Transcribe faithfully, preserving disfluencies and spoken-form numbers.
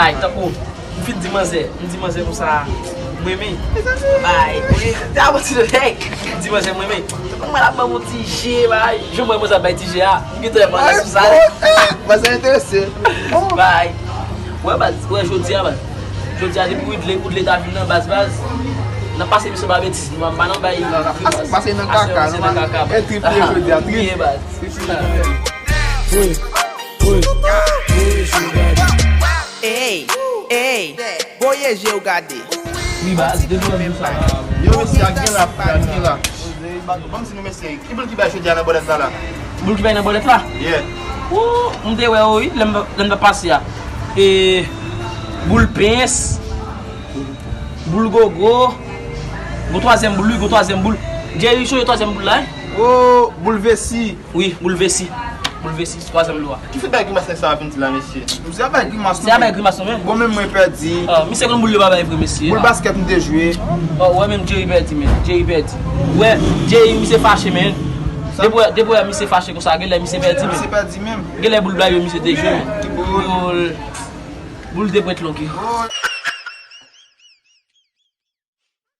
Ay, tankou, m fin di manzè, m di manzè konsa, mwen men, bay, mwen, ta bon ti hey, m di manzè mwen men, tankou mwen la ban yon ti je, bay, jan mwen manzè bay ti je a, m gentan wè manzè sou sa. Manzè enterese. Bay, wè baz, wè jodi a baz, jodi a depi Woodley, Woodley ta vin nan baz, baz, n ap pase misye ba betiz, nou pa nan bay, pase nan kaka, nan kaka, e trip li jodi a, trip. Baz. Ey, ey, voye je w gade. Wi, baz, de dwa nou sa. Yo, mesye, ak gen la, ak gen la. Ban m di nou, mesye, ki boul ki bay jodi a nan bòlèt la, la? Boul ki bay nan bòlèt la? Yeah. Wou, m te wè, wi, lè m, lè m t ap pase a. E, boul pens, boul gogo, gon twazyèm boul, wi, gon twazyèm boul. Jerry chonje twazyèm boul la, wi. Oh, boul vesi. Wi, boul vesi. Boul vesi, twazyèm lwa. Ki fè bay grimas nèg sa a vin di la, mesye? Se a bay grimas nou. Se a bay grimas nou, men. Bon, menm mwen pèdi. Ah, misye konn boul yo pa bay vre, mesye. Boul basket m te jwe. Oh, wè, menm Jerry pèdi, men. Jerry pèdi. Wè, Jerry, misye fache, men. Depi wè, depi wè misye fache konsa, genlè misye pèdi, men. Misye pèdi, menm. Genlè boul bay yo, misye te jwe, men. Boul. Boul de pwent longi.